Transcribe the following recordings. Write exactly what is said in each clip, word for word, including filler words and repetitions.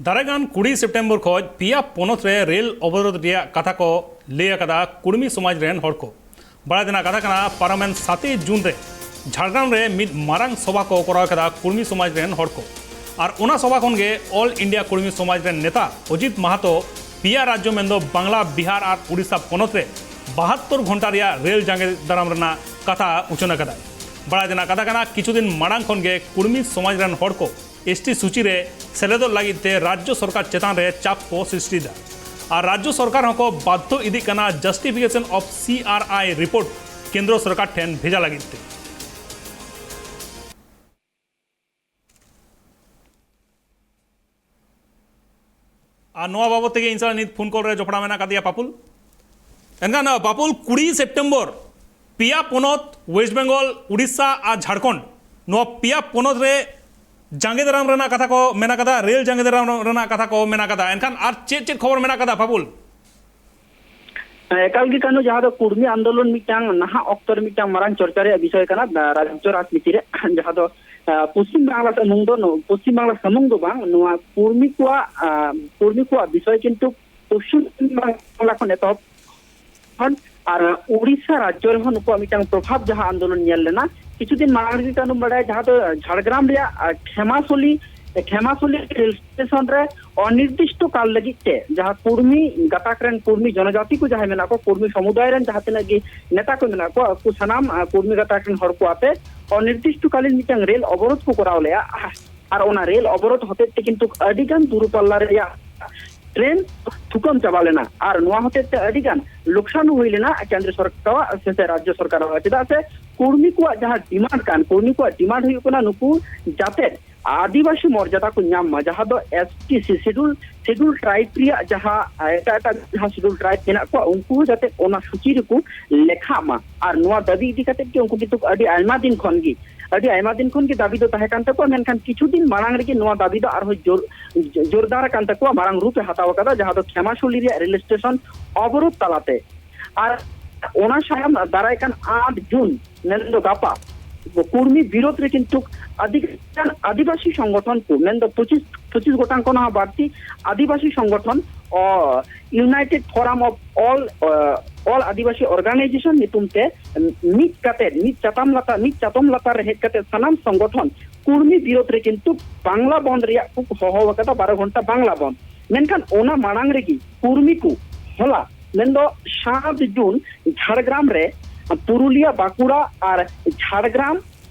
ᱫᱟᱨᱟᱭ ᱠᱟᱱ ᱠᱩᱲᱤ ᱥᱮᱯᱴᱮᱢᱵᱚᱨ ᱠᱷᱚᱱ ᱯᱮᱭᱟ ᱯᱚᱱᱚᱛ ᱨᱮ ᱨᱮᱞ ᱚᱵᱚᱨᱳᱫᱷ ᱨᱮᱭᱟᱜ ᱠᱟᱛᱷᱟ ᱠᱚ ᱞᱟᱹᱭ ᱟᱠᱟᱫᱟ ᱠᱩᱲᱢᱤ ᱥᱚᱢᱟᱡᱽ ᱨᱮᱱ ᱦᱚᱲ ᱠᱚ᱾ ᱵᱟᱲᱟᱭ ᱛᱮᱱᱟᱜ ᱠᱟᱛᱷᱟ ᱠᱟᱱᱟ, ᱯᱟᱨᱚᱢᱮᱱ ᱥᱟᱛᱮᱭ ᱡᱩᱱ ᱨᱮ ᱡᱷᱟᱲᱜᱨᱟᱢ ᱨᱮ ᱢᱤᱫ ᱢᱟᱨᱟᱝ ᱥᱚᱵᱷᱟ ᱠᱚ ᱠᱚᱨᱟᱣ ᱟᱠᱟᱫᱟ ᱠᱩᱲᱢᱤ ᱥᱚᱢᱟᱡᱽ ᱨᱮᱱ ᱦᱚᱲ ᱠᱚ᱾ ᱟᱨ ᱚᱱᱟ ᱥᱚᱵᱷᱟ ᱠᱷᱚᱱ ᱜᱮ ᱚᱞ ᱤᱱᱰᱤᱭᱟ ᱠᱩᱲᱢᱤ ᱥᱚᱢᱟᱡᱽ ᱨᱮᱱ ᱱᱮᱛᱟ ᱚᱡᱤᱛ ᱢᱟᱦᱟᱛᱚ ᱯᱮᱭᱟ ᱨᱟᱡᱽᱡᱚ ᱢᱮᱱᱫᱚ ᱵᱟᱝᱞᱟ, ᱵᱤᱦᱟᱨ ᱟᱨ ᱩᱲᱤᱥᱥᱟ ᱯᱚᱱᱚᱛ ᱨᱮ ᱵᱟᱦᱟᱛᱛᱳᱨ ᱜᱷᱚᱱᱴᱟ ᱨᱮᱭᱟᱜ ᱨᱮᱞ ᱡᱟᱸᱜᱮ ᱫᱟᱨᱟᱢ ᱨᱮᱱᱟᱜ ᱠᱟᱛᱷᱟ ᱩᱪᱷᱟᱹᱱ ᱟᱠᱟᱫᱟᱭ᱾ ᱵᱟᱲᱟᱭ ᱛᱮᱱᱟᱜ ᱠᱟᱛᱷᱟ ᱠᱟᱱᱟ, ᱠᱤᱪᱷᱩ ᱫᱤᱱ ᱢᱟᱲᱟᱝ ᱠᱷᱚᱱ ᱜᱮ ᱠᱩᱲᱢᱤ ᱥᱚᱢᱟᱡᱽ ᱨᱮᱱ ᱦᱚᱲ ᱠᱚ ᱮᱥ ᱴᱤ ᱥᱩᱪᱤ ᱨᱮ ᱥᱮᱞᱮᱫᱚᱜ ᱞᱟᱹᱜᱤᱫ ᱛᱮ ᱨᱟᱡᱽᱡᱚ ᱥᱚᱨᱠᱟᱨ ᱪᱮᱛᱟᱱ ᱨᱮ ᱪᱟᱯ ᱠᱚ ᱥᱨᱤᱥᱴᱤᱭᱮᱫᱟ᱾ ᱟᱨ ᱨᱟᱡᱽᱡᱚ ᱥᱚᱨᱠᱟᱨ ᱦᱚᱸᱠᱚ ᱵᱟᱫᱽᱫᱷᱚ ᱤᱫᱤᱜ ᱠᱟᱱᱟ justification of C R I report ᱠᱮᱱᱫᱨᱚ ᱥᱚᱨᱠᱟᱨ ᱴᱷᱮᱱ ᱵᱷᱮᱡᱟ ᱞᱟᱹᱜᱤᱫ ᱛᱮ᱾ ᱟᱨ ᱱᱚᱣᱟ ᱵᱟᱵᱚᱫ ᱛᱮᱜᱮ ᱤᱧ ᱥᱟᱞᱟᱜ ᱱᱤᱛ ᱯᱷᱳᱱ ᱠᱚᱞ ᱨᱮ ᱡᱚᱯᱲᱟᱣ ᱢᱮᱱᱟᱜ ᱟᱠᱟᱫᱮᱭᱟ ᱯᱟᱯᱩᱞ᱾ ᱮᱱᱠᱷᱟᱱ, ᱯᱟᱯᱩᱞ, ᱠᱩᱲᱤ ᱥᱮᱯᱴᱮᱢᱵᱚᱨ ᱯᱮᱭᱟ ᱯᱚᱱᱚᱛ, ᱳᱭᱮᱥᱴ ᱵᱮᱝᱜᱚᱞ, ᱩᱲᱤᱥᱥᱟ ᱟᱨ ᱡᱷᱟᱲᱠᱷᱚᱸᱰ, ᱱᱚᱣᱟ ᱯᱮᱭᱟ ᱯᱚᱱᱚᱛ ᱨᱮ ᱡᱟᱸᱜᱮ ᱫᱟᱨᱟᱢ ᱨᱮᱱᱟᱜ ᱠᱟᱛᱷᱟ ᱠᱚ ᱢᱮᱱᱟᱜ ᱟᱠᱟᱫᱟ, ᱨᱮᱞ ᱡᱟᱸᱜᱮ ᱫᱟᱨᱟᱢ ᱨᱮᱱᱟᱜ ᱠᱟᱛᱷᱟ ᱠᱚ ᱢᱮᱱᱟᱜ ᱟᱠᱟᱫᱟ᱾ ᱮᱱᱠᱷᱟᱱ ᱟᱨ ᱪᱮᱫ ᱪᱮᱫ ᱠᱷᱚᱵᱚᱨ ᱢᱮᱱᱟᱜ ᱟᱠᱟᱫᱟ, ᱯᱟᱯᱩᱞ? ᱮᱠᱟᱞ ᱜᱮ ᱠᱟᱹᱱᱩ, ᱡᱟᱦᱟᱸ ᱫᱚ ᱠᱩᱲᱢᱤ ᱟᱱᱫᱳᱞᱚᱱ ᱢᱤᱫᱴᱟᱝ ᱱᱟᱦᱟᱜ ᱚᱠᱛᱚ ᱨᱮ ᱢᱤᱫᱴᱟᱝ ᱢᱟᱨᱟᱝ ᱪᱚᱨᱪᱟ ᱨᱮᱭᱟᱜ ᱵᱤᱥᱚᱭ ᱠᱟᱱᱟ, ᱫᱟ-, ᱨᱟᱡᱽᱡᱚ ᱨᱟᱡᱽᱱᱤᱛᱤ ᱨᱮ, ᱡᱟᱦᱟᱸ ᱫᱚ, ᱟᱸ, ᱯᱚᱥᱪᱤᱢ ᱵᱟᱝᱞᱟ ᱥᱩᱢᱩᱝ ᱫᱚ, ᱱᱚ-, ᱯᱚᱥᱪᱤᱢ ᱵᱟᱝᱞᱟ ᱥᱩᱢᱩᱝ ᱫᱚ ᱵᱟᱝ, ᱱᱚᱣᱟ ᱠᱩᱲᱢᱤ ᱠᱚᱣᱟᱜ, ᱟᱸ, ᱠᱩᱲᱢᱤ ᱠᱚᱣᱟᱜ ᱵᱤᱥᱚᱭ ᱠᱤᱱᱛᱩ ᱯᱚᱥᱪᱤᱢ ᱵᱟᱝᱞᱟ ᱠᱷᱚᱱ ᱮᱛᱚᱦᱚᱵ ᱠᱷᱚᱱ ᱟᱨ ᱩᱲᱤᱥᱥᱟ ᱨᱟᱡᱽᱡᱚ ᱨᱮᱦᱚᱸ ᱱᱩᱠᱩᱣᱟᱜ ᱢᱤᱫᱴᱟᱝ ᱯᱨᱚᱵᱷᱟᱵᱽ ᱡᱟᱦᱟᱸ ᱟᱱᱫᱳᱞᱚᱱ ᱧᱮᱞ ᱞᱮᱱᱟ᱾ ᱠᱤᱪᱷᱩ ᱫᱤᱱ ᱢᱟᱲᱟᱝ ᱨᱮᱜᱮ ᱠᱟᱹᱱᱩᱢ ᱵᱟᱲᱟᱭᱟ, ᱡᱟᱦᱟᱸ ᱫᱚ ᱡᱷᱟᱲᱜᱨᱟᱢ ᱨᱮᱭᱟᱜ, ᱟᱸ, ᱠᱷᱮᱢᱟᱥᱚᱞᱤ, ᱠᱷᱮᱢᱟᱥᱚᱞᱤ ᱨᱮᱞ ᱥᱴᱮᱥᱚᱱ ᱨᱮ ᱚᱱᱤᱨᱫᱤᱥᱴᱚ ᱠᱟᱞ ᱞᱟᱹᱜᱤᱫ ᱛᱮ ᱡᱟᱦᱟᱸ ᱠᱩᱲᱢᱤ ᱜᱟᱛᱟᱠ ᱨᱮᱱ, ᱠᱩᱲᱢᱤ ᱡᱚᱱᱚᱡᱟᱛᱤ ᱠᱚ ᱡᱟᱦᱟᱸᱭ ᱢᱮᱱᱟᱜ ᱠᱚᱣᱟ, ᱠᱩᱲᱢᱤ ᱥᱚᱢᱩᱫᱟᱭ ᱨᱮᱱ ᱡᱟᱦᱟᱸ ᱛᱤᱱᱟᱹᱜ ᱜᱮ ᱱᱮᱛᱟ ᱠᱚ ᱢᱮᱱᱟᱜ ᱠᱚᱣᱟ, ᱩᱱᱠᱩ ᱥᱟᱱᱟᱢ, ᱟᱸ, ᱠᱩᱲᱢᱤ ᱜᱟᱛᱟᱠ ᱨᱮᱱ ᱦᱚᱲ ᱠᱚ ᱟᱛᱮ ᱚᱱᱤᱨᱫᱤᱥᱴᱚ ᱠᱟᱞᱤᱱ ᱢᱤᱫᱴᱟᱝ ᱨᱮᱞ ᱚᱵᱚᱨᱳᱫᱷ ᱠᱚ ᱠᱚᱨᱟᱣ ᱞᱮᱜᱼᱟ᱾ ᱟᱨ ᱚᱱᱟ ᱨᱮᱞ ᱚᱵᱚᱨᱳᱫᱷ ᱦᱚᱛᱮᱡ ᱛᱮ ᱠᱤᱱᱛᱩ ᱟᱹᱰᱤ ᱜᱟᱱ ᱫᱩᱨᱩᱯᱟᱞᱞᱟ ᱨᱮᱭᱟᱜ ᱴᱨᱮᱱ ᱛᱷᱩᱠᱟᱹᱢ ᱪᱟᱵᱟ ᱞᱮᱱᱟ᱾ ᱟᱨ ᱱᱚᱣᱟ ᱦᱚᱛᱮᱡ ᱛᱮ ᱟᱹᱰᱤ ᱜᱟᱱ ᱞᱚᱠᱥᱟᱱ ᱦᱩᱭ ᱞᱮᱱᱟ ᱠᱮᱱᱫᱨᱚ ᱥᱚᱨᱠᱟᱨᱟᱜ ᱥᱮ, ᱥᱮ ᱨᱟᱡᱽᱡᱚ ᱥᱚᱨᱠᱟᱨᱟᱜ᱾ ᱪᱮᱫᱟᱜ ᱥᱮ ᱠᱩᱲᱢᱤ ᱠᱚᱣᱟᱜ ᱡᱟᱦᱟᱸ ᱰᱤᱢᱟᱱᱰ ᱠᱟᱱ, ᱠᱩᱲᱢᱤ ᱠᱚᱣᱟᱜ ᱰᱤᱢᱟᱱᱰ ᱦᱩᱭᱩᱜ ᱠᱟᱱᱟ ᱱᱩᱠᱩ ᱡᱟᱛᱮ ᱟᱹᱫᱤᱵᱟᱹᱥᱤ ᱢᱚᱨᱡᱟᱫᱟ ᱠᱚ ᱧᱟᱢ ᱢᱟ, ᱡᱟᱦᱟᱸ ᱫᱚ S T C, schedule, schedule tribe ᱨᱮᱭᱟᱜ ᱡᱟᱦᱟᱸ, ᱮᱴᱟᱜ ᱮᱴᱟᱜ ᱡᱟᱦᱟᱸ ᱥᱤᱰᱩᱞ ᱴᱨᱟᱭᱤᱵᱽ ᱢᱮᱱᱟᱜ ᱠᱚᱣᱟ, ᱩᱱᱠᱩ ᱦᱚᱸ ᱡᱟᱛᱮ ᱚᱱᱟ ᱥᱩᱪᱤ ᱨᱮᱠᱚ ᱞᱮᱠᱷᱟᱜ ᱢᱟ᱾ ᱟᱨ ᱱᱚᱣᱟ ᱫᱟᱹᱵᱤ ᱤᱫᱤ ᱠᱟᱛᱮᱫ ᱜᱮ ᱩᱱᱠᱩ ᱠᱤᱱᱛᱩ ᱟᱹᱰᱤ ᱟᱭᱢᱟ ᱫᱤᱱ ᱠᱷᱚᱱ ᱜᱮ, ᱟᱹᱰᱤ ᱟᱭᱢᱟ ᱫᱤᱱ ᱠᱷᱚᱱ ᱜᱮ ᱫᱟᱹᱵᱤ ᱫᱚ ᱛᱟᱦᱮᱸ ᱠᱟᱱ ᱛᱟᱠᱚᱣᱟ, ᱢᱮᱱᱠᱷᱟᱱ ᱠᱤᱪᱷᱩ ᱫᱤᱱ ᱢᱟᱲᱟᱝ ᱨᱮᱜᱮ ᱱᱚᱣᱟ ᱫᱟᱹᱵᱤ ᱫᱚ ᱟᱨᱦᱚᱸ ᱡᱳᱨ, ᱡᱳᱨᱫᱟᱨ ᱟᱠᱟᱱ ᱛᱟᱠᱚᱣᱟ, ᱢᱟᱨᱟᱝ ᱨᱩᱯ ᱮ ᱦᱟᱛᱟᱣ ᱟᱠᱟᱫᱟ, ᱡᱟᱦᱟᱸ ᱫᱚ ᱠᱷᱮᱢᱟᱥᱚᱞᱤ ᱨᱮᱭᱟᱜ ᱨᱮᱞ ᱥᱴᱮᱥᱚᱱ ᱚᱵᱚᱨᱳᱫᱷ ᱛᱟᱞᱟᱛᱮ᱾ ᱟᱨ ᱚᱱᱟ ᱛᱟᱭᱚᱢ ᱫᱟᱨᱟᱭ ᱠᱟᱱ ᱟᱴ ᱡᱩᱱ, ᱢᱮᱱᱫᱚ ᱜᱟᱯᱟ, ᱠᱩᱲᱢᱤ ᱵᱤᱨᱳᱫᱷ ᱨᱮ ᱠᱤᱱᱛᱩ ᱟᱹᱰᱤ ᱜᱟᱱ ᱟᱹᱫᱤᱵᱟᱹᱥᱤ ᱥᱚᱝᱜᱚᱴᱷᱚᱱ ᱠᱚ, ᱢᱮᱱᱫᱚ ᱯᱚᱸᱪᱤᱥ ᱯᱚᱸᱪᱤᱥ ᱜᱚᱴᱟᱝ ᱠᱷᱚᱱ ᱦᱚᱸ ᱵᱟᱹᱲᱛᱤ ᱟᱹᱫᱤᱵᱟᱹᱥᱤ ᱥᱚᱝᱜᱚᱴᱷᱚᱱ, ᱚ, United Forum of All, ᱚ, All ᱟᱹᱫᱤᱵᱟᱹᱥᱤ Organization ᱧᱩᱛᱩᱢ ᱛᱮ ᱢᱤᱫ ᱠᱟᱛᱮ, ᱢᱤᱫ ᱪᱟᱛᱟᱢ ᱞᱟᱛᱟᱨ, ᱢᱤᱫ ᱪᱟᱛᱚᱢ ᱞᱟᱛᱟᱨ ᱨᱮ ᱦᱮᱡ ᱠᱟᱛᱮ ᱥᱟᱱᱟᱢ ᱥᱚᱝᱜᱚᱴᱷᱚᱱ ᱠᱩᱲᱢᱤ ᱵᱤᱨᱳᱫᱷ ᱨᱮ ᱠᱤᱱᱛᱩ ᱵᱟᱝᱞᱟ ᱵᱚᱱᱫᱷ ᱨᱮᱭᱟᱜ ᱠᱚ ᱦᱚᱦᱚ ᱟᱠᱟᱫᱟ, ᱵᱟᱨᱚ ᱜᱷᱚᱱᱴᱟ ᱵᱟᱝᱞᱟ ᱵᱚᱱᱫᱷ᱾ ᱢᱮᱱᱠᱷᱟᱱ ᱚᱱᱟ ᱢᱟᱲᱟᱝ ᱨᱮᱜᱮ ᱠᱩᱲᱢᱤ ᱠᱚ ᱦᱚᱞᱟ, ᱢᱮᱱᱫᱚ ᱥᱟᱛ ᱡᱩᱱ, ᱡᱷᱟᱲᱜᱨᱟᱢ ᱨᱮ, ᱯᱩᱨᱩᱞᱤᱭᱟ, ᱵᱟᱸᱠᱩᱲᱟ ᱟᱨ ᱡᱷᱟᱲᱜᱨᱟᱢ,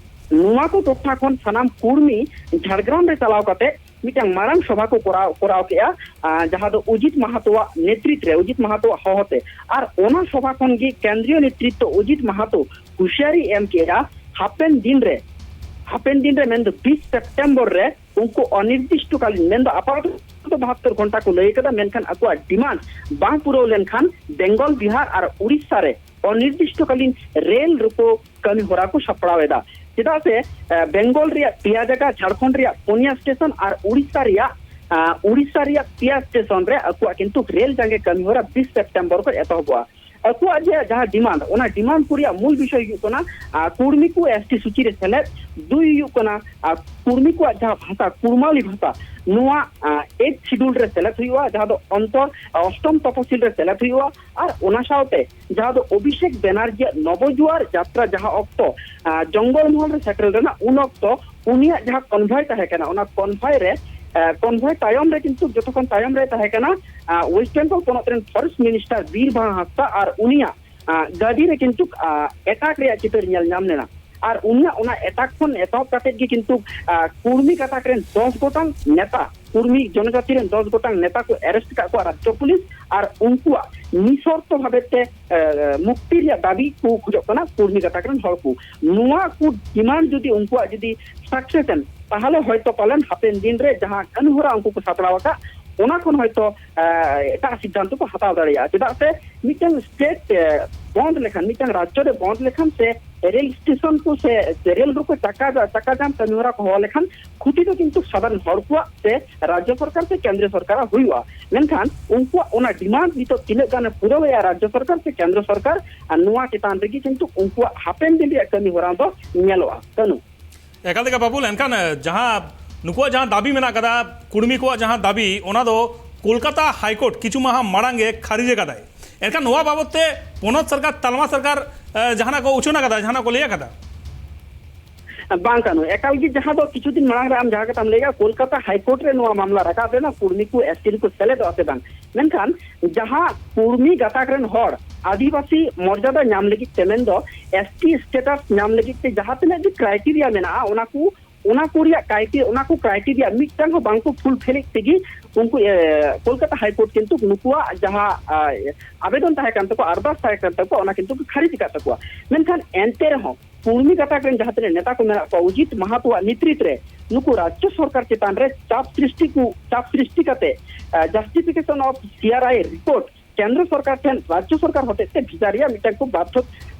ᱱᱚᱣᱟ ᱠᱚ ᱴᱚᱴᱷᱟ ᱠᱷᱚᱱ ᱥᱟᱱᱟᱢ ᱠᱩᱲᱢᱤ ᱡᱷᱟᱲᱜᱨᱟᱢ ᱨᱮ ᱪᱟᱞᱟᱣ ᱠᱟᱛᱮ ᱢᱤᱫᱴᱟᱝ ᱢᱟᱨᱟᱝ ᱥᱚᱵᱷᱟ ᱠᱚ ᱠᱚᱨᱟᱣ, ᱠᱚᱨᱟᱣ ᱠᱮᱜᱼᱟ, ᱟᱸ, ᱡᱟᱦᱟᱸ ᱫᱚ ᱚᱡᱤᱛ ᱢᱟᱦᱟᱛᱚᱣᱟᱜ ᱱᱮᱛᱨᱤᱛ ᱨᱮ, ᱚᱡᱤᱛ ᱢᱟᱦᱟᱛᱚᱣᱟᱜ ᱦᱚᱦᱚᱛᱮ᱾ ᱟᱨ ᱚᱱᱟ ᱥᱚᱵᱷᱟ ᱠᱷᱚᱱ ᱜᱮ ᱠᱮᱱᱫᱨᱤᱭᱚ ᱱᱮᱛᱨᱤᱛᱛᱚ ᱚᱡᱤᱛ ᱢᱟᱦᱟᱛᱚ ᱦᱩᱸᱥᱤᱭᱟᱨᱤ ᱮᱢ ᱠᱮᱜᱼᱟ, ᱦᱟᱯᱮᱱ ᱫᱤᱱ ᱨᱮ, ᱦᱟᱯᱮᱱ ᱫᱤᱱ ᱨᱮ, ᱢᱮᱱᱫᱚ ᱵᱤᱥ ᱥᱮᱯᱴᱮᱢᱵᱚᱨ ᱨᱮ ᱩᱱᱠᱩ ᱚᱱᱤᱨᱫᱤᱥᱴᱚᱠᱟᱞᱤᱱ, ᱢᱮᱱᱫᱚ ᱟᱯᱟᱛᱚᱛᱚ ᱵᱟᱦᱟᱛᱛᱳᱨ ᱜᱷᱚᱱᱴᱟ ᱠᱚ ᱞᱟᱹᱭ ᱠᱟᱫᱟ, ᱢᱮᱱᱠᱷᱟᱱ ᱟᱠᱚᱣᱟᱜ ᱰᱤᱢᱟᱱᱰ ᱵᱟᱝ ᱯᱩᱨᱟᱹᱣ ᱞᱮᱱᱠᱷᱟᱱ ᱵᱮᱝᱜᱚᱞ, ᱵᱤᱦᱟᱨ ᱟᱨ ᱩᱲᱤᱥᱥᱟ ᱨᱮ ᱚᱱᱤᱨᱫᱤᱥᱴᱚᱠᱟᱞᱤᱱ ᱨᱮᱞ ᱨᱳᱠᱳ ᱠᱟᱹᱢᱤ ᱦᱚᱨᱟ ᱠᱚ ᱥᱟᱯᱲᱟᱣ ᱮᱫᱟ᱾ ᱪᱮᱫᱟᱜ ᱥᱮ, ᱮ, ᱵᱮᱝᱜᱚᱞ ᱨᱮᱭᱟᱜ ᱯᱮᱭᱟ ᱡᱟᱭᱜᱟ, ᱡᱷᱟᱲᱠᱷᱚᱸᱰ ᱨᱮᱭᱟᱜ ᱯᱩᱱᱭᱟ ᱥᱴᱮᱥᱚᱱ ᱟᱨ ᱩᱲᱤᱥᱥᱟ ᱨᱮᱭᱟᱜ, ᱟ, ᱩᱲᱤᱥᱥᱟ ᱨᱮᱭᱟᱜ ᱯᱮᱭᱟ ᱥᱴᱮᱥᱚᱱ ᱨᱮ ᱟᱠᱚᱣᱟᱜ ᱠᱤᱱᱛᱩ ᱨᱮᱞ ᱡᱟᱸᱜᱮ ᱠᱟᱹᱢᱤ ᱦᱚᱨᱟ ᱵᱤᱥ ᱥᱮᱯᱴᱮᱢᱵᱚᱨ ᱠᱷᱚᱱ ᱮᱛᱚᱦᱚᱵᱚᱜᱼᱟ᱾ ᱟᱠᱚᱣᱟᱜ ᱡᱮ ᱡᱟᱦᱟᱸ ᱰᱤᱢᱟᱱᱰ, ᱚᱱᱟ ᱰᱤᱢᱟᱱᱰ ᱠᱚ ᱨᱮᱭᱟᱜ ᱢᱩᱞ ᱵᱤᱥᱚᱭ ᱦᱩᱭᱩᱜ ᱠᱟᱱᱟ, ᱟ, ᱠᱩᱲᱢᱤ ᱠᱚ ᱮᱥ ᱴᱤ ᱥᱩᱪᱤ ᱨᱮ ᱥᱮᱞᱮᱫ, ᱫᱩᱭ ᱦᱩᱭᱩᱜ ᱠᱟᱱᱟ, ᱟ, ᱠᱩᱲᱢᱤ ᱠᱚᱣᱟᱜ ᱡᱟᱦᱟᱸ ᱵᱷᱟᱥᱟ, ᱠᱩᱲᱢᱟᱣᱞᱤ ᱵᱷᱟᱥᱟ, ᱱᱚᱣᱟ, ᱟ, ᱮᱭᱤᱴ ᱥᱤᱰᱩᱞ ᱨᱮ ᱥᱮᱞᱮᱫ ᱦᱩᱭᱩᱜᱼᱟ, ᱡᱟᱦᱟᱸ ᱫᱚ ᱚᱱᱛᱚᱨ, ᱟ, ᱚᱥᱴᱚᱢ ᱛᱚᱯᱚᱥᱤᱞ ᱨᱮ ᱥᱮᱞᱮᱫ ᱦᱩᱭᱩᱜᱼᱟ᱾ ᱟᱨ ᱚᱱᱟ ᱥᱟᱶᱛᱮ ᱡᱟᱦᱟᱸ ᱫᱚ ᱚᱵᱷᱤᱥᱮᱠ ᱵᱮᱱᱟᱨᱡᱤᱭᱟᱜ ᱱᱚᱵᱚᱡᱩᱣᱟᱨ ᱡᱟᱛᱨᱟ ᱡᱟᱦᱟᱸ ᱚᱠᱛᱚ, ᱟ, ᱡᱚᱝᱜᱚᱞ ᱢᱚᱦᱚᱞ ᱨᱮ ᱥᱮᱴᱮᱨ ᱞᱮᱱᱟ, ᱩᱱ ᱚᱠᱛᱚ ᱩᱱᱤᱭᱟᱜ ᱡᱟᱦᱟᱸ ᱠᱚᱱᱵᱷᱚᱭ ᱛᱟᱦᱮᱸ ᱠᱟᱱᱟ, ᱚᱱᱟ ᱠᱚᱱᱵᱷᱚᱭ ᱨᱮ, ᱟ, ᱠᱚᱱᱵᱷᱚᱭ ᱛᱟᱭᱚᱢ ᱨᱮ ᱠᱤᱱᱛᱩ ᱡᱚᱛᱚ ᱠᱷᱚᱱ ᱛᱟᱭᱚᱢ ᱨᱮ ᱛᱟᱦᱮᱸ ᱠᱟᱱᱟ, ᱟ, ᱳᱭᱮᱥᱴ ᱵᱮᱝᱜᱚᱞ ᱯᱚᱱᱚᱛ ᱨᱮᱱ ᱯᱷᱚᱨᱮᱥᱴ ᱢᱤᱱᱤᱥᱴᱟᱨ ᱵᱤᱨ ᱵᱟᱦᱟ ᱦᱟᱸᱥᱫᱟ ᱟᱨ ᱩᱱᱤᱭᱟᱜ, ᱟ, ᱜᱟᱹᱰᱤ ᱨᱮ ᱠᱤᱱᱛᱩ, ᱟ, ᱮᱴᱟᱠ ᱨᱮᱭᱟᱜ ᱪᱤᱛᱟᱹᱨ ᱧᱮᱞ ᱧᱟᱢ ᱞᱮᱱᱟ᱾ ᱟᱨ ᱩᱱᱤᱭᱟᱜ ᱚᱱᱟ ᱮᱴᱟᱠ ᱠᱷᱚᱱ ᱮᱛᱚᱦᱚᱵ ᱠᱟᱛᱮ ᱜᱮ ᱠᱤᱱᱛᱩ, ᱟ, ᱠᱩᱲᱢᱤ ᱜᱟᱛᱟᱠ ᱨᱮᱱ ᱫᱚᱥ ᱜᱚᱴᱟᱝ ᱱᱮᱛᱟ, ᱠᱩᱲᱢᱤ ᱡᱚᱱᱚᱡᱟᱹᱛᱤ ᱨᱮᱱ ᱫᱚᱥ ᱜᱚᱴᱟᱝ ᱱᱮᱛᱟ ᱠᱚ ᱟᱨᱮᱥᱴ ᱟᱠᱟᱫ ᱠᱚᱣᱟ ᱨᱟᱡᱽᱡᱚ ᱯᱩᱞᱤᱥ, ᱟᱨ ᱩᱱᱠᱩᱣᱟᱜ ᱱᱤᱥᱚᱨᱛᱚ ᱵᱷᱟᱵᱮ ᱛᱮ, ᱮ, ᱢᱩᱠᱛᱤ ᱨᱮᱭᱟᱜ ᱫᱟᱹᱵᱤ ᱠᱚ ᱠᱷᱚᱡᱚᱜ ᱠᱟᱱᱟ ᱠᱩᱲᱢᱤ ᱜᱟᱛᱟᱠ ᱨᱮᱱ ᱦᱚᱲ ᱠᱚ᱾ ᱱᱚᱣᱟ ᱠᱚ ᱰᱤᱢᱟᱱᱰ ᱡᱩᱫᱤ ᱩᱱᱠᱩᱣᱟᱜ ᱡᱩᱫᱤ ᱥᱟᱠᱥᱮᱥ ᱮᱱ, ᱛᱟᱦᱚᱞᱮ ᱦᱚᱭᱛᱚ ᱯᱟᱞᱮᱱ ᱦᱟᱯᱮᱱ ᱫᱤᱱ ᱨᱮ ᱡᱟᱦᱟᱸ ᱠᱟᱹᱢᱤ ᱦᱚᱨᱟ ᱩᱱᱠᱩ ᱠᱚ ᱥᱟᱯᱲᱟᱣ ᱟᱠᱟᱫ, ᱚᱱᱟ ᱠᱷᱚᱱ ᱦᱚᱭᱛᱚ, ᱮ, ᱮᱴᱟᱜ ᱥᱤᱫᱽᱫᱷᱟᱱᱛᱚ ᱠᱚ ᱦᱟᱛᱟᱣ ᱫᱟᱲᱮᱭᱟᱜᱼᱟ᱾ ᱪᱮᱫᱟᱜ ᱥᱮ ᱢᱤᱫᱴᱟᱝ ᱥᱴᱮᱴ, ᱮ, ᱵᱚᱱᱫ ᱞᱮᱠᱷᱟᱱ, ᱢᱤᱫᱴᱟᱝ ᱨᱟᱡᱽᱡᱚ ᱨᱮ ᱵᱚᱱᱫ ᱞᱮᱠᱷᱟᱱ ᱥᱮ ᱨᱮᱞ ᱥᱴᱮᱥᱚᱱ ᱠᱚ ᱥᱮ ᱨᱮᱞ ᱨᱳᱠᱳ ᱪᱟᱠᱟ, ᱪᱟᱠᱟ ᱡᱟᱢ ᱠᱟᱹᱢᱤ ᱦᱚᱨᱟ ᱠᱚ ᱦᱚᱦᱚ ᱞᱮᱠᱷᱟᱱ ᱠᱷᱚᱛᱤ ᱫᱚ ᱠᱤᱱᱛᱩ ᱥᱟᱫᱷᱟᱨᱚᱱ ᱦᱚᱲ ᱠᱚᱣᱟᱜ ᱥᱮ ᱨᱟᱡᱽᱡᱚ ᱥᱚᱨᱠᱟᱨ ᱥᱮ ᱠᱮᱱᱫᱨᱚ ᱥᱚᱨᱠᱟᱨᱟᱜ ᱦᱩᱭᱩᱜᱼᱟ᱾ ᱢᱮᱱᱠᱷᱟᱱ ᱩᱱᱠᱩᱣᱟᱜ ᱚᱱᱟ ᱰᱤᱢᱟᱱᱰ ᱱᱤᱛᱚᱜ ᱛᱤᱱᱟᱹᱜ ᱜᱟᱱᱮ ᱯᱩᱨᱟᱹᱣᱮᱜᱼᱟ ᱨᱟᱡᱽᱡᱚ ᱥᱚᱨᱠᱟᱨ ᱥᱮ ᱠᱮᱱᱫᱨᱚ ᱥᱚᱨᱠᱟᱨ, ᱟᱨ ᱱᱚᱣᱟ ᱪᱮᱛᱟᱱ ᱨᱮᱜᱮ ᱠᱤᱱᱛᱩ ᱩᱱᱠᱩᱣᱟᱜ ᱦᱟᱯᱮᱱ ᱫᱤᱱ ᱨᱮᱭᱟᱜ ᱠᱟᱹᱢᱤ ᱦᱚᱨᱟ ᱫᱚ ᱧᱮᱞᱚᱜᱼᱟ᱾ ᱠᱟᱹᱱᱩ᱾ ᱮᱠᱟᱞ ᱛᱮᱜᱮ ᱵᱟᱹᱵᱩᱞ, ᱮᱱᱠᱷᱟᱱ, ᱮ, ᱡᱟᱦᱟᱸ ᱱᱩᱠᱩᱣᱟᱜ ᱡᱟᱦᱟᱸ ᱫᱟᱹᱵᱤ ᱢᱮᱱᱟᱜ ᱠᱟᱫᱟ, ᱠᱩᱲᱢᱤ ᱠᱚᱣᱟᱜ ᱡᱟᱦᱟᱸ ᱫᱟᱹᱵᱤ, ᱚᱱᱟ ᱫᱚ ᱠᱳᱞᱠᱟᱛᱟ ᱦᱟᱭᱠᱳᱨᱴ ᱠᱤᱪᱷᱩ ᱢᱟᱦᱟ ᱢᱟᱲᱟᱝ ᱜᱮ ᱠᱷᱟᱨᱤᱡ ᱟᱠᱟᱫᱟᱭ᱾ ᱮᱱᱠᱷᱟᱱ ᱱᱚᱣᱟ ᱵᱟᱵᱚᱛ ᱛᱮ ᱯᱚᱱᱚᱛ ᱥᱚᱨᱠᱟᱨ, ᱛᱟᱞᱢᱟ ᱥᱚᱨᱠᱟᱨ, ᱮ, ᱡᱟᱦᱟᱱᱟᱜ ᱠᱚ ᱩᱪᱷᱟᱹᱱ ᱟᱠᱟᱫᱟ, ᱡᱟᱦᱟᱱᱟᱜ ᱠᱚ ᱞᱟᱹᱭ ᱟᱠᱟᱫᱟ? ᱵᱟᱝ ᱠᱟᱱᱩ, ᱮᱠᱟᱞ ᱜᱮ ᱡᱟᱦᱟᱸ ᱫᱚ ᱠᱤᱪᱷᱩ ᱫᱤᱱ ᱢᱟᱲᱟᱝ ᱨᱮ ᱟᱢ ᱡᱟᱦᱟᱸ ᱠᱟᱛᱷᱟᱢ ᱞᱟᱹᱭᱟ, ᱠᱳᱞᱠᱟᱛᱟ ᱦᱟᱭᱠᱳᱨᱴ ᱨᱮ ᱱᱚᱣᱟ ᱢᱟᱢᱞᱟ ᱨᱟᱠᱟᱵ ᱞᱮᱱᱟ, ᱠᱩᱲᱢᱤ ᱠᱚ, ᱮᱥ ᱴᱤ ᱨᱮᱠᱚ ᱥᱮᱞᱮᱫᱚᱜᱼᱟ ᱥᱮ ᱵᱟᱝ᱾ ᱢᱮᱱᱠᱷᱟᱱ ᱡᱟᱦᱟᱸ ᱠᱩᱲᱢᱤ ᱜᱟᱛᱟᱠ ᱨᱮᱱ ᱦᱚᱲ ᱟᱹᱫᱤᱵᱟᱹᱥᱤ ᱢᱚᱨᱡᱟᱫᱟ ᱧᱟᱢ ᱞᱟᱹᱜᱤᱫ ᱛᱮ, ᱢᱮᱱᱫᱚ ᱮᱥ ᱴᱤ ᱥᱴᱮᱴᱟᱥ ᱧᱟᱢ ᱞᱟᱹᱜᱤᱫ ᱛᱮ ᱡᱟᱦᱟᱸ ᱛᱤᱱᱟᱹᱜ ᱜᱮ ᱠᱨᱟᱭᱴᱮᱨᱤᱭᱟ ᱢᱮᱱᱟᱜᱼᱟ, ᱚᱱᱟ ᱠᱚ, ᱚᱱᱟ ᱠᱚ ᱨᱮᱭᱟᱜ ᱠᱨᱟᱭᱴᱮ-, ᱚᱱᱟ ᱠᱚ ᱠᱨᱟᱭᱴᱮᱨᱤᱭᱟ ᱢᱤᱫᱴᱟᱝ ᱦᱚᱸ ᱵᱟᱝ ᱠᱚ ᱯᱷᱩᱞᱯᱷᱤᱞᱮᱫ ᱛᱮᱜᱮ ᱩᱱᱠᱩ, ᱮ, ᱠᱳᱞᱠᱟᱛᱟ ᱦᱟᱭᱠᱳᱨᱴ ᱠᱤᱱᱛᱩ ᱱᱩᱠᱩᱣᱟᱜ ᱡᱟᱦᱟᱸ, ᱟ, ᱟᱵᱮᱫᱚᱱ ᱛᱟᱦᱮᱸ ᱠᱟᱱ ᱛᱟᱠᱚᱣᱟ, ᱟᱨᱫᱟᱥ ᱛᱟᱦᱮᱸ ᱠᱟᱱ ᱛᱟᱠᱚᱣᱟ, ᱚᱱᱟ ᱠᱤᱱᱛᱩ ᱠᱚ ᱠᱷᱟᱨᱤᱡ ᱟᱠᱟᱫ ᱛᱟᱠᱚᱣᱟ᱾ ᱢᱮᱱᱠᱷᱟᱱ ᱮᱱᱛᱮ ᱨᱮᱦᱚᱸ ᱠᱩᱲᱢᱤ ᱜᱟᱛᱟᱠ ᱨᱮᱱ ᱡᱟᱦᱟᱸ ᱛᱤᱱᱟᱹᱜ ᱱᱮᱛᱟ ᱠᱚ ᱢᱮᱱᱟᱜ ᱠᱚᱣᱟ, ᱚᱡᱤᱛ ᱢᱟᱦᱟᱛᱚᱣᱟᱜ ᱱᱮᱛᱨᱤᱛ ᱨᱮ ᱱᱩᱠᱩ ᱨᱟᱡᱽᱡᱚ ᱥᱚᱨᱠᱟᱨ ᱪᱮᱛᱟᱱ ᱨᱮ ᱪᱟᱯ ᱥᱨᱤᱥᱴᱤ ᱠᱚ, ᱪᱟᱯ ᱥᱨᱤᱥᱴᱤ ᱠᱟᱛᱮ, ᱟ, ᱡᱟᱥᱴᱤᱯᱷᱤᱠᱮᱥᱚᱱ of C R I report ᱠᱮᱱᱫᱨᱚ ᱥᱚᱨᱠᱟᱨ ᱴᱷᱮᱱ ᱨᱟᱡᱽᱡᱚ ᱥᱚᱨᱠᱟᱨ ᱦᱚᱛᱮᱡ ᱛᱮ ᱵᱷᱮᱡᱟ ᱨᱮᱭᱟᱜ ᱢᱤᱫᱴᱟᱝ ᱠᱚ ᱵᱟᱫᱽᱫᱷᱚ-,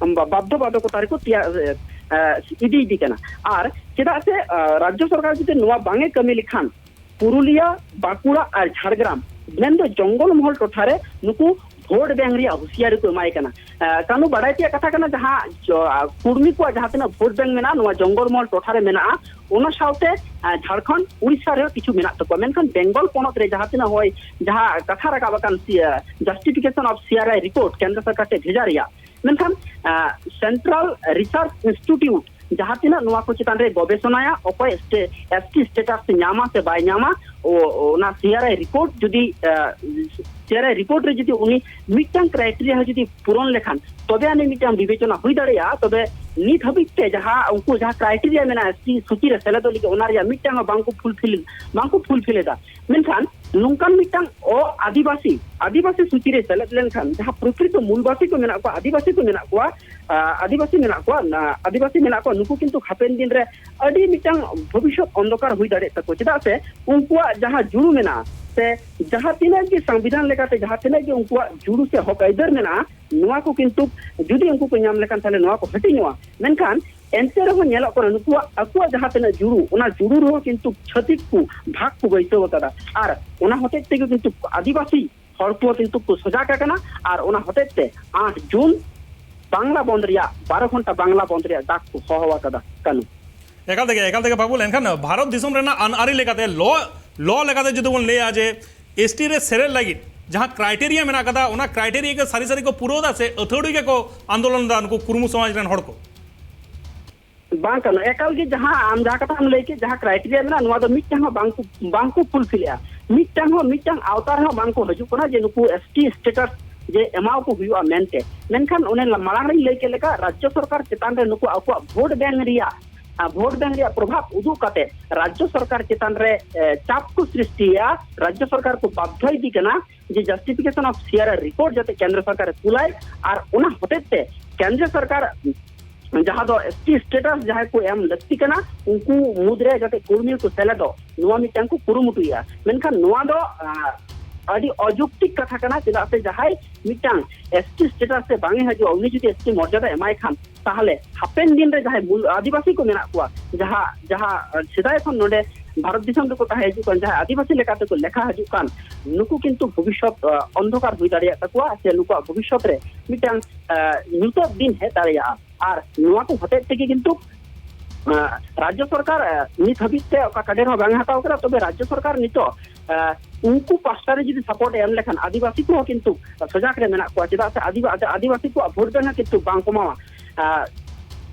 ᱵᱟᱫᱽᱫᱷᱚ ᱵᱟᱫᱷᱚᱠᱚᱛᱟ ᱨᱮᱠᱚ ᱛᱮᱭᱟᱨ, ᱮ, ᱤᱫᱤ, ᱤᱫᱤ ᱠᱟᱱᱟ᱾ ᱟᱨ ᱪᱮᱫᱟᱜ ᱥᱮ, ᱟ, ᱨᱟᱡᱽᱡᱚ ᱥᱚᱨᱠᱟᱨ ᱡᱩᱫᱤ ᱱᱚᱣᱟ ᱵᱟᱝ ᱮ ᱠᱟᱹᱢᱤ ᱞᱮᱠᱷᱟᱱ, ᱯᱩᱨᱩᱞᱤᱭᱟ, ᱵᱟᱸᱠᱩᱲᱟ ᱟᱨ ᱡᱷᱟᱲᱜᱨᱟᱢ, ᱢᱮᱱᱫᱚ ᱡᱚᱝᱜᱚᱞ ᱢᱚᱦᱚᱞ ᱴᱚᱴᱷᱟ ᱨᱮ ᱱᱩᱠᱩ ᱵᱷᱳᱴ ᱵᱮᱝᱠ ᱨᱮᱭᱟᱜ ᱦᱩᱥᱤᱭᱟᱨᱤ ᱠᱚ ᱮᱢᱟᱭ ᱠᱟᱱᱟ᱾ ᱮ, ᱠᱟᱹᱱᱩ, ᱵᱟᱰᱟᱭ ᱛᱮᱭᱟᱜ ᱠᱟᱛᱷᱟ ᱠᱟᱱᱟ, ᱡᱟᱦᱟᱸ ᱡᱚ-, ᱟ, ᱠᱩᱲᱢᱤ ᱠᱚᱣᱟᱜ ᱡᱟᱦᱟᱸ ᱛᱤᱱᱟᱹᱜ ᱵᱷᱳᱴ ᱵᱮᱝᱠ ᱢᱮᱱᱟᱜᱼᱟ, ᱱᱚᱣᱟ ᱡᱚᱝᱜᱚᱞ ᱢᱚᱦᱚᱞ ᱴᱚᱴᱷᱟ ᱨᱮ ᱢᱮᱱᱟᱜᱼᱟ᱾ ᱚᱱᱟ ᱥᱟᱶᱛᱮ, ᱟ, ᱡᱷᱟᱲᱠᱷᱚᱸᱰ, ᱩᱲᱤᱥᱥᱟ ᱨᱮᱦᱚᱸ ᱠᱤᱪᱷᱩ ᱢᱮᱱᱟᱜ ᱛᱟᱠᱚᱣᱟ᱾ ᱢᱮᱱᱠᱷᱟᱱ ᱵᱮᱝᱜᱚᱞ ᱯᱚᱱᱚᱛ ᱨᱮ ᱡᱟᱦᱟᱸ ᱛᱤᱱᱟᱹᱜ ᱦᱚᱭ, ᱡᱟᱦᱟᱸ ᱠᱟᱛᱷᱟ ᱨᱟᱠᱟᱵ ᱟᱠᱟᱱ ᱥᱤ-, ᱟ, ᱡᱟᱥᱴᱤᱯᱷᱤᱠᱮᱥᱚᱱ of C R I report ᱠᱮᱱᱫᱨᱚ ᱥᱚᱨᱠᱟᱨ ᱴᱷᱮᱱ ᱵᱷᱮᱡᱟ ᱨᱮᱭᱟᱜ, ᱢᱮᱱᱠᱷᱟᱱ, ᱟ, ᱥᱮᱱᱴᱨᱟᱞ ᱨᱤᱥᱟᱨᱪ ᱤᱱᱥᱴᱤᱴᱤᱭᱩᱴ ᱡᱟᱦᱟᱸ ᱛᱤᱱᱟᱹᱜ ᱱᱚᱣᱟ ᱠᱚ ᱪᱮᱛᱟᱱ ᱨᱮ ᱜᱚᱵᱮᱥᱚᱱᱟᱭᱟ, ᱚᱠᱚᱭ ᱥᱴᱮ-, ᱮᱥ ᱴᱤ ᱥᱴᱮᱴᱟᱥ ᱧᱟᱢᱟ ᱥᱮ ᱵᱟᱭ ᱧᱟᱢᱟ, ᱚ-, ᱚᱱᱟ ᱥᱤ ᱟᱨ ᱟᱭ ᱨᱤᱯᱳᱨᱴ ᱡᱩᱫᱤ, ᱟ, ᱥᱤ ᱟᱨ ᱟᱭ ᱨᱤᱯᱳᱨᱴ ᱨᱮ ᱡᱩᱫᱤ ᱩᱱᱤ ᱢᱤᱫᱴᱟᱝ ᱠᱨᱟᱭᱴᱮᱨᱤᱭᱟ ᱦᱚᱸ ᱡᱩᱫᱤ ᱯᱩᱨᱚᱱ ᱞᱮᱠᱷᱟᱱ, ᱛᱚᱵᱮ ᱟᱹᱱᱤᱡ ᱢᱤᱫᱴᱟᱝ ᱵᱤᱵᱮᱪᱚᱱᱟ ᱦᱩᱭ ᱫᱟᱲᱮᱭᱟᱜᱼᱟ᱾ ᱛᱚᱵᱮ ᱱᱤᱛ ᱦᱟᱹᱵᱤᱡ ᱛᱮ ᱡᱟᱦᱟᱸ ᱩᱱᱠᱩ ᱡᱟᱦᱟᱸ ᱠᱨᱟᱭᱴᱮᱨᱤᱭᱟ ᱢᱮᱱᱟᱜᱼᱟ ᱮᱥ ᱴᱤ ᱥᱩᱪᱤ ᱨᱮ ᱥᱮᱞᱮᱫᱚᱜ ᱞᱟᱹᱜᱤᱫ, ᱚᱱᱟ ᱨᱮᱭᱟᱜ ᱢᱤᱫᱴᱟᱝ ᱦᱚᱸ ᱵᱟᱝᱠᱚ ᱯᱷᱩᱞᱯᱷᱤᱞ, ᱵᱟᱝᱠᱚ ᱯᱷᱩᱞᱯᱷᱤᱞ ᱮᱫᱟ᱾ ᱢᱮᱱᱠᱷᱟᱱ ᱱᱚᱝᱠᱟᱱ ᱢᱤᱫᱴᱟᱝ ᱚ ᱟᱹᱫᱤᱵᱟᱹᱥᱤ, ᱟᱹᱫᱤᱵᱟᱹᱥᱤ ᱥᱩᱪᱤ ᱨᱮ ᱥᱮᱞᱮᱫ ᱞᱮᱱᱠᱷᱟᱱ, ᱡᱟᱦᱟᱸ ᱯᱨᱚᱠᱨᱤᱛᱚ ᱢᱩᱞᱵᱟᱹᱥᱤ ᱠᱚ ᱢᱮᱱᱟᱜ ᱠᱚᱣᱟ, ᱟᱹᱫᱤᱵᱟᱹᱥᱤ ᱠᱚ ᱢᱮᱱᱟᱜ ᱠᱚᱣᱟ, ᱟ, ᱟᱹᱫᱤᱵᱟᱹᱥᱤ ᱢᱮᱱᱟᱜ ᱠᱚᱣᱟ, ᱱᱟ-, ᱟᱹᱫᱤᱵᱟᱹᱥᱤ ᱢᱮᱱᱟᱜ ᱠᱚᱣᱟ, ᱱᱩᱠᱩ ᱠᱤᱱᱛᱩ ᱦᱟᱯᱮᱱ ᱫᱤᱱ ᱨᱮ ᱟᱹᱰᱤ ᱢᱤᱫᱴᱟᱝ ᱵᱷᱚᱵᱤᱥᱥᱚᱛ ᱚᱱᱫᱷᱚᱠᱟᱨ ᱦᱩᱭ ᱫᱟᱲᱮᱭᱟᱜ ᱛᱟᱠᱚᱣᱟ᱾ ᱪᱮᱫᱟᱜ ᱥᱮ ᱩᱱᱠᱩᱣᱟᱜ ᱡᱟᱦᱟᱸ ᱡᱩᱲᱩ ᱢᱮᱱᱟᱜᱼᱟ, ᱥᱮ ᱡᱟᱦᱟᱸ ᱛᱤᱱᱟᱹᱜ ᱜᱮ ᱥᱚᱝᱵᱤᱫᱷᱟᱱ ᱞᱮᱠᱟᱛᱮ ᱡᱟᱦᱟᱸ ᱛᱤᱱᱟᱹᱜ ᱜᱮ ᱩᱱᱠᱩᱣᱟᱜ ᱡᱩᱲᱩ ᱥᱮ ᱦᱚᱠ ᱟᱹᱭᱫᱟᱹᱨ ᱢᱮᱱᱟᱜᱼᱟ, ᱱᱚᱣᱟ ᱠᱚ ᱠᱤᱱᱛᱩ ᱡᱩᱫᱤ ᱩᱱᱠᱩ ᱠᱚ ᱧᱟᱢ ᱞᱮᱠᱷᱟᱱ, ᱛᱟᱦᱞᱮ ᱱᱚᱣᱟ ᱠᱚ ᱦᱟᱹᱴᱤᱧᱚᱜᱼᱟ᱾ ᱢᱮᱱᱠᱷᱟᱱ ᱮᱱᱛᱮ ᱨᱮᱦᱚᱸ ᱧᱮᱞᱚᱜ ᱠᱟᱱᱟ, ᱱᱩᱠᱩᱣᱟᱜ ᱟᱠᱚᱣᱟᱜ ᱡᱟᱦᱟᱸ ᱛᱤᱱᱟᱹᱜ ᱡᱩᱲᱩ, ᱚᱱᱟ ᱡᱩᱲᱩ ᱨᱮᱦᱚᱸ ᱠᱤᱱᱛᱩ ᱪᱷᱟᱹᱛᱤᱠ ᱠᱚ ᱵᱷᱟᱜᱽ ᱠᱚ ᱵᱟᱹᱭᱥᱟᱹᱣ ᱟᱠᱟᱫᱟ᱾ ᱟᱨ ᱚᱱᱟ ᱦᱚᱛᱮᱡ ᱛᱮᱜᱮ ᱠᱤᱱᱛᱩ ᱟᱹᱫᱤᱵᱟᱹᱥᱤ ᱦᱚᱲ ᱠᱚ ᱠᱤᱱᱛᱩ ᱠᱚ ᱥᱚᱡᱟᱜ ᱟᱠᱟᱱᱟ᱾ ᱟᱨ ᱚᱱᱟ ᱦᱚᱛᱮᱡ ᱛᱮ ᱟᱴ ᱡᱩᱱ ᱵᱟᱝᱞᱟ ᱵᱚᱱᱫ ᱨᱮᱭᱟᱜ, ᱵᱟᱨᱚ ᱜᱷᱚᱱᱴᱟ ᱵᱟᱝᱞᱟ ᱵᱚᱱᱫ ᱨᱮᱭᱟᱜ ᱰᱟᱠ ᱠᱚ ᱦᱚᱦᱚ ᱟᱠᱟᱫᱟ᱾ ᱠᱟᱹᱱᱩ᱾ ᱮᱠᱟᱞ ᱛᱮᱜᱮ, ᱮᱠᱟᱞ ᱛᱮᱜᱮ ᱯᱟᱯᱩᱞ᱾ ᱮᱱᱠᱷᱟᱱ ᱵᱷᱟᱨᱚᱛ ᱫᱤᱥᱚᱢ ᱨᱮᱱᱟᱜ ᱟᱹᱱ ᱟᱹᱨᱤ ᱞᱮᱠᱟᱛᱮ, ᱞᱚ, ᱞᱚ ᱞᱮᱠᱟᱛᱮ ᱡᱩᱫᱤ ᱵᱚᱱ ᱞᱟᱹᱭᱟ ᱡᱮ ᱮᱥᱴᱤ ᱨᱮ ᱥᱮᱞᱮᱫ ᱞᱟᱹᱜᱤᱫ ᱡᱟᱦᱟᱸ ᱠᱨᱟᱭᱴᱮᱨᱤᱭᱟ ᱢᱮᱱᱟᱜ ᱠᱟᱫᱟ, ᱚᱱᱟ ᱠᱨᱟᱭᱴᱮᱨᱤᱭᱟ ᱜᱮ ᱥᱟᱹᱨᱤ ᱥᱟᱹᱨᱤ ᱠᱚ ᱯᱩᱨᱟᱹᱣ ᱫᱟ ᱥᱮ ᱟᱹᱛᱷᱟᱹᱲᱤ ᱜᱮᱠᱚ ᱟᱱᱫᱳᱞᱚᱱ ᱫᱟ ᱱᱩᱠᱩ ᱠᱩᱨᱢᱩ ᱥᱚᱢᱟᱡᱽ ᱨᱮᱱ ᱦᱚᱲ ᱠᱚ? ᱵᱟᱝ ᱠᱟᱱᱟ, ᱮᱠᱟᱞ ᱜᱮ ᱡᱟᱦᱟᱸ ᱟᱢ ᱡᱟᱦᱟᱸ ᱠᱟᱛᱷᱟᱢ ᱞᱟᱹᱭ ᱠᱮᱫ, ᱡᱟᱦᱟᱸ ᱠᱨᱟᱭᱴᱮᱨᱤᱭᱟ ᱢᱮᱱᱟᱜᱼᱟ, ᱱᱚᱣᱟ ᱫᱚ ᱢᱤᱫᱴᱟᱝ ᱦᱚᱸ ᱵᱟᱝ ᱠᱚ, ᱵᱟᱝ ᱠᱚ ᱯᱷᱩᱞᱯᱷᱤᱞᱮᱜᱼᱟ᱾ ᱢᱤᱫᱴᱟᱝ ᱦᱚᱸ, ᱢᱤᱫᱴᱟᱝ ᱟᱣᱛᱟ ᱨᱮᱦᱚᱸ ᱵᱟᱝ ᱠᱚ ᱦᱤᱡᱩᱜ ᱠᱟᱱᱟ ᱡᱮ ᱱᱩᱠᱩ ᱮᱥᱴᱤ ᱥᱴᱮᱴᱟᱥ ᱡᱮ ᱮᱢᱟᱣ ᱠᱚ ᱦᱩᱭᱩᱜᱼᱟ ᱢᱮᱱᱛᱮ᱾ ᱢᱮᱱᱠᱷᱟᱱ ᱚᱱᱮ ᱢᱟᱲᱟᱝ ᱨᱤᱧ ᱞᱟᱹᱭ ᱠᱮᱫ ᱞᱮᱠᱟ, ᱨᱟᱡᱽᱡᱚ ᱥᱚᱨᱠᱟᱨ ᱪᱮᱛᱟᱱ ᱨᱮ ᱱᱩᱠᱩ ᱟᱠᱚᱣᱟᱜ ᱵᱷᱳᱴ ᱵᱮᱝᱠ ᱨᱮᱭᱟᱜ, ᱟᱨ ᱵᱷᱳᱴ ᱵᱮᱝᱠ ᱨᱮᱭᱟᱜ ᱯᱨᱚᱵᱷᱟᱵᱽ ᱩᱫᱩᱜ ᱠᱟᱛᱮ ᱨᱟᱡᱽᱡᱚ ᱥᱚᱨᱠᱟᱨ ᱪᱮᱛᱟᱱ ᱨᱮ, ᱮ, ᱪᱟᱯ ᱠᱚ ᱥᱨᱤᱥᱴᱤᱭᱟ᱾ ᱨᱟᱡᱽᱡᱚ ᱥᱚᱨᱠᱟᱨ ᱠᱚ ᱵᱟᱫᱽᱫᱷᱚ ᱤᱫᱤ ᱠᱟᱱᱟ ᱡᱮ ᱡᱟᱥᱴᱤᱯᱷᱤᱠᱮᱥᱚᱱ ᱚᱯᱷ ᱥᱤᱭᱟᱨ ᱨᱤᱯᱳᱨᱴ ᱡᱟᱛᱮ ᱠᱮᱱᱫᱨᱚ ᱥᱚᱨᱠᱟᱨᱮ ᱠᱩᱞᱟᱭ, ᱟᱨ ᱚᱱᱟ ᱦᱚᱛᱮᱡ ᱛᱮ ᱠᱮᱱᱫᱨᱚ ᱥᱚᱨᱠᱟᱨ ᱡᱟᱦᱟᱸ ᱫᱚ ᱮᱥᱴᱤ ᱥᱴᱮᱴᱟᱥ ᱡᱟᱦᱟᱸᱭ ᱠᱚ ᱮᱢ ᱞᱟᱹᱠᱛᱤ ᱠᱟᱱᱟ, ᱩᱱᱠᱩ ᱢᱩᱫᱽᱨᱮ ᱡᱟᱛᱮ ᱠᱩᱲᱢᱤ ᱠᱚ ᱥᱮᱞᱮᱫᱚᱜ, ᱱᱚᱣᱟ ᱢᱤᱫᱴᱟᱝ ᱠᱚ ᱠᱩᱨᱩᱢᱩᱴᱩᱭᱮᱫᱼᱟ᱾ ᱢᱮᱱᱠᱷᱟᱱ ᱱᱚᱣᱟ ᱫᱚ, ᱟᱸ, ᱟᱹᱰᱤ ᱚᱡᱩᱠᱛᱤᱠ ᱠᱟᱛᱷᱟ ᱠᱟᱱᱟ᱾ ᱪᱮᱫᱟᱜ ᱥᱮ ᱡᱟᱦᱟᱸᱭ ᱢᱤᱫᱴᱟᱝ ᱮᱥᱴᱤ ᱥᱴᱮᱴᱟᱥ ᱛᱮ ᱵᱟᱝ ᱮ ᱦᱤᱡᱩᱜᱼᱟ, ᱩᱱᱤ ᱡᱩᱫᱤ ᱮᱥᱴᱤ ᱢᱚᱨᱡᱟᱫᱟ ᱮᱢᱟᱭ ᱠᱷᱟᱱ, ᱛᱟᱦᱚᱞᱮ ᱦᱟᱯᱮᱱ ᱫᱤᱱ ᱨᱮ ᱡᱟᱦᱟᱸᱭ ᱢᱩᱞ ᱟᱹᱫᱤᱵᱟᱹᱥᱤ ᱠᱚ ᱢᱮᱱᱟᱜ ᱠᱚᱣᱟ, ᱡᱟᱦᱟᱸ, ᱡᱟᱦᱟᱸ, ᱟᱸ, ᱥᱮᱫᱟᱭ ᱠᱷᱚᱱ ᱱᱚᱰᱮ ᱵᱷᱟᱨᱚᱛ ᱫᱤᱥᱚᱢ ᱨᱮᱠᱚ ᱛᱟᱦᱮᱸ ᱦᱤᱡᱩᱜ ᱠᱟᱱ, ᱡᱟᱦᱟᱸᱭ ᱟᱹᱫᱤᱵᱟᱹᱥᱤ ᱞᱮᱠᱟ ᱛᱮᱠᱚ ᱞᱮᱠᱷᱟ ᱦᱤᱡᱩᱜ ᱠᱟᱱ, ᱱᱩᱠᱩ ᱠᱤᱱᱛᱩ ᱵᱷᱚᱵᱤᱥᱥᱚᱛ, ᱟᱸ, ᱚᱱᱫᱷᱚᱠᱟᱨ ᱦᱩᱭ ᱫᱟᱲᱮᱭᱟᱜ ᱛᱟᱠᱚᱣᱟ, ᱥᱮ ᱱᱩᱠᱩᱣᱟᱜ ᱵᱷᱚᱵᱤᱥᱥᱚᱛ ᱨᱮ ᱢᱤᱫᱴᱟᱝ, ᱟᱸ, ᱧᱩᱛᱟᱹᱛ ᱫᱤᱱ ᱦᱮᱡ ᱫᱟᱲᱮᱭᱟᱜᱼᱟ᱾ ᱟᱨ ᱱᱚᱣᱟ ᱠᱚ ᱦᱚᱛᱮᱡ ᱛᱮᱜᱮ ᱠᱤᱱᱛᱩ, ᱟᱸ, ᱨᱟᱡᱽᱡᱚ ᱥᱚᱨᱠᱟᱨ, ᱟᱸ, ᱱᱤᱛ ᱦᱟᱹᱵᱤᱡ ᱛᱮ ᱚᱠᱟ ᱠᱟᱰᱮᱨ ᱦᱚᱸ ᱵᱟᱝ ᱮ ᱦᱟᱛᱟᱣ ᱠᱟᱫᱟ᱾ ᱛᱚᱵᱮ ᱨᱟᱡᱽᱡᱚ ᱥᱚᱨᱠᱟᱨ ᱱᱤᱛᱚᱜ, ᱟᱸ, ᱩᱱᱠᱩ ᱯᱟᱥᱴᱟ ᱨᱮ ᱡᱩᱫᱤ ᱥᱟᱯᱳᱨᱴ ᱮ ᱮᱢ ᱞᱮᱠᱷᱟᱱ, ᱟᱹᱫᱤᱵᱟᱹᱥᱤ ᱠᱚᱦᱚᱸ ᱠᱤᱱᱛᱩ ᱥᱚᱡᱟᱜᱽ ᱨᱮ ᱢᱮᱱᱟᱜ ᱠᱚᱣᱟ᱾ ᱪᱮᱫᱟᱜ ᱥᱮ ᱟᱹᱫᱤᱵᱟ-, ᱟᱹᱫᱤᱵᱟᱹᱥᱤ ᱠᱚᱣᱟᱜ ᱵᱷᱳᱴ ᱵᱮᱝᱠ ᱦᱚᱸ ᱠᱤᱱᱛᱩ ᱵᱟᱝ ᱠᱚᱢᱟᱣᱟ᱾ ᱟᱸ,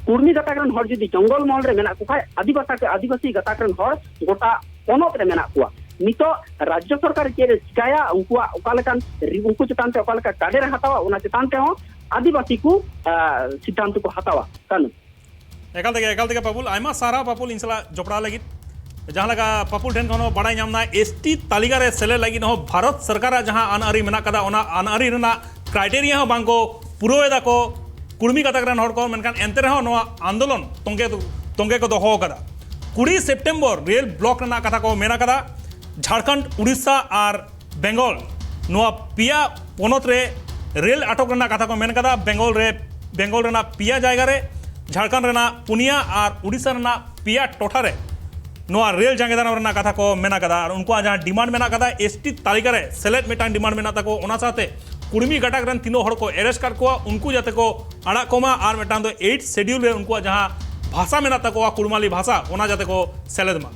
ᱠᱩᱲᱢᱤ ᱜᱟᱛᱟᱠ ᱨᱮᱱ ᱦᱚᱲ ᱡᱩᱫᱤ ᱡᱚᱝᱜᱚᱞ ᱢᱚᱦᱚᱞ ᱨᱮ ᱢᱮᱱᱟᱜ ᱠᱚ ᱠᱷᱟᱡ, ᱟᱹᱫᱤᱵᱟᱥᱟ-, ᱟᱹᱫᱤᱵᱟᱹᱥᱤ ᱜᱟᱛᱟᱠ ᱨᱮᱱ ᱦᱚᱲ ᱜᱚᱴᱟ ᱯᱚᱱᱚᱛ ᱨᱮ ᱢᱮᱱᱟᱜ ᱠᱚᱣᱟ᱾ ᱱᱤᱛᱚᱜ ᱨᱟᱡᱽᱡᱚ ᱥᱚᱨᱠᱟᱨ ᱪᱮᱫ ᱮ ᱪᱤᱠᱟᱭᱟ, ᱩᱱᱠᱩᱣᱟᱜ ᱚᱠᱟ ᱞᱮᱠᱟᱱ ᱨᱤ-, ᱩᱱᱠᱩ ᱪᱮᱛᱟᱱ ᱛᱮ ᱚᱠᱟ ᱞᱮᱠᱟ ᱠᱟᱰᱮᱨ ᱮ ᱦᱟᱛᱟᱣᱟ, ᱚᱱᱟ ᱪᱮᱛᱟᱱ ᱛᱮᱦᱚᱸ ᱟᱹᱫᱤᱵᱟᱹᱥᱤ ᱠᱚ, ᱟᱸ, ᱥᱤᱫᱽᱫᱷᱟᱱᱛᱚ ᱠᱚ ᱦᱟᱛᱟᱣᱟ᱾ ᱠᱟᱹᱱᱩ᱾ ᱮᱠᱟᱞ ᱛᱮᱜᱮ, ᱮᱠᱟᱞ ᱛᱮᱜᱮ ᱯᱟᱯᱩᱞ, ᱟᱭᱢᱟ ᱥᱟᱨᱦᱟᱣ ᱯᱟᱯᱩᱞ ᱤᱧ ᱥᱟᱞᱟᱜ ᱡᱚᱯᱲᱟᱣ ᱞᱟᱹᱜᱤᱫ᱾ ᱡᱟᱦᱟᱸ ᱞᱮᱠᱟ ᱯᱟᱯᱩᱞ ᱴᱷᱮᱱ ᱠᱷᱚᱱ ᱦᱚᱸ ᱵᱟᱲᱟᱭ ᱧᱟᱢ ᱮᱱᱟ, ᱮᱥᱴᱤ ᱛᱟᱹᱞᱤᱠᱟ ᱨᱮ ᱥᱮᱞᱮᱫ ᱞᱟᱹᱜᱤᱫ ᱦᱚᱸ ᱵᱷᱟᱨᱚᱛ ᱥᱚᱨᱠᱟᱨᱟᱜ ᱡᱟᱦᱟᱸ ᱟᱹᱱ ᱟᱹᱨᱤ ᱢᱮᱱᱟᱜ ᱠᱟᱫᱟ, ᱚᱱᱟ ᱟᱹᱱ ᱟᱹᱨᱤ ᱨᱮᱱᱟᱜ ᱠᱨᱟᱭᱴᱮᱨᱤᱭᱟ ᱦᱚᱸ ᱵᱟᱝ ᱠᱚ ᱯᱩᱨᱟᱹᱣ ᱮᱫᱟ ᱠᱚ ᱠᱩᱲᱢᱤ ᱜᱟᱛᱟᱠ ᱨᱮᱱ ᱦᱚᱲ ᱠᱚ, ᱢᱮᱱᱠᱷᱟᱱ ᱮᱱᱛᱮ ᱨᱮᱦᱚᱸ ᱱᱚᱣᱟ ᱟᱱᱫᱳᱞᱚᱱ ᱛᱚᱸᱜᱮ, ᱛᱚᱸᱜᱮ ᱠᱚ ᱫᱚᱦᱚ ᱟᱠᱟᱫᱟ᱾ ᱠᱩᱲᱤ ᱥᱮᱯᱴᱮᱢᱵᱚᱨ ᱨᱮᱞ ᱵᱞᱚᱠ ᱨᱮᱱᱟᱜ ᱠᱟᱛᱷᱟ ᱠᱚ ᱢᱮᱱ ᱟᱠᱟᱫᱟ᱾ ᱡᱷᱟᱲᱠᱷᱚᱸᱰ, ᱩᱲᱤᱥᱥᱟ ᱟᱨ ᱵᱮᱝᱜᱚᱞ, ᱱᱚᱣᱟ ᱯᱮᱭᱟ ᱯᱚᱱᱚᱛ ᱨᱮ ᱨᱮᱞ ᱟᱴᱚᱠ ᱨᱮᱱᱟᱜ ᱠᱟᱛᱷᱟ ᱠᱚ ᱢᱮᱱ ᱠᱟᱫᱟ᱾ ᱵᱮᱝᱜᱚᱞ ᱨᱮ, ᱵᱮᱝᱜᱚᱞ ᱨᱮᱱᱟᱜ ᱯᱮᱭᱟ ᱡᱟᱭᱜᱟ ᱨᱮ, ᱡᱷᱟᱲᱠᱷᱚᱸᱰ ᱨᱮᱱᱟᱜ ᱯᱩᱱᱭᱟ ᱟᱨ ᱩᱲᱤᱥᱥᱟ ᱨᱮᱱᱟᱜ ᱯᱮᱭᱟ ᱴᱚᱴᱷᱟ ᱨᱮ ᱱᱚᱣᱟ ᱨᱮᱞ ᱡᱟᱸᱜᱮ ᱫᱟᱨᱟᱢ ᱨᱮᱱᱟᱜ ᱠᱟᱛᱷᱟ ᱠᱚ ᱢᱮᱱ ᱠᱟᱫᱟ᱾ ᱟᱨ ᱩᱱᱠᱩᱣᱟᱜ ᱡᱟᱦᱟᱸ ᱰᱤᱢᱟᱱᱰ ᱢᱮᱱᱟᱜ ᱠᱟᱫᱟ, ᱮᱥᱴᱤ ᱛᱟᱹᱞᱤᱠᱟ ᱨᱮ ᱥᱮᱞᱮᱫ ᱢᱤᱫᱴᱟᱝ ᱰᱤᱢᱟᱱᱰ ᱢᱮᱱᱟᱜ ᱛᱟᱠᱚ, ᱚᱱᱟ ᱥᱟᱶᱛᱮ ᱠᱩᱲᱢᱤ ᱜᱟᱛᱟᱠ ᱨᱮᱱ ᱛᱤᱱᱟᱹᱜ ᱦᱚᱲ ᱠᱚ ᱮᱨᱮᱥᱴ ᱠᱟᱫ ᱠᱚᱣᱟ, ᱩᱱᱠᱩ ᱡᱟᱛᱮ ᱠᱚ ᱟᱲᱟᱜ ᱠᱚᱢᱟ, ᱟᱨ ᱢᱤᱫᱴᱟᱝ ᱫᱚ ᱮᱭᱤᱴ ᱥᱮᱰᱤᱭᱩᱞ ᱨᱮ ᱩᱱᱠᱩᱣᱟᱜ ᱡᱟᱦᱟᱸ ᱵᱷᱟᱥᱟ ᱢᱮᱱᱟᱜ ᱛᱟᱠᱚᱣᱟ ᱠᱩᱲᱢᱟᱞᱤ ᱵᱷᱟᱥᱟ, ᱚᱱᱟ ᱡᱟᱛᱮ ᱠᱚ ᱥᱮᱞᱮᱫ ᱢᱟ᱾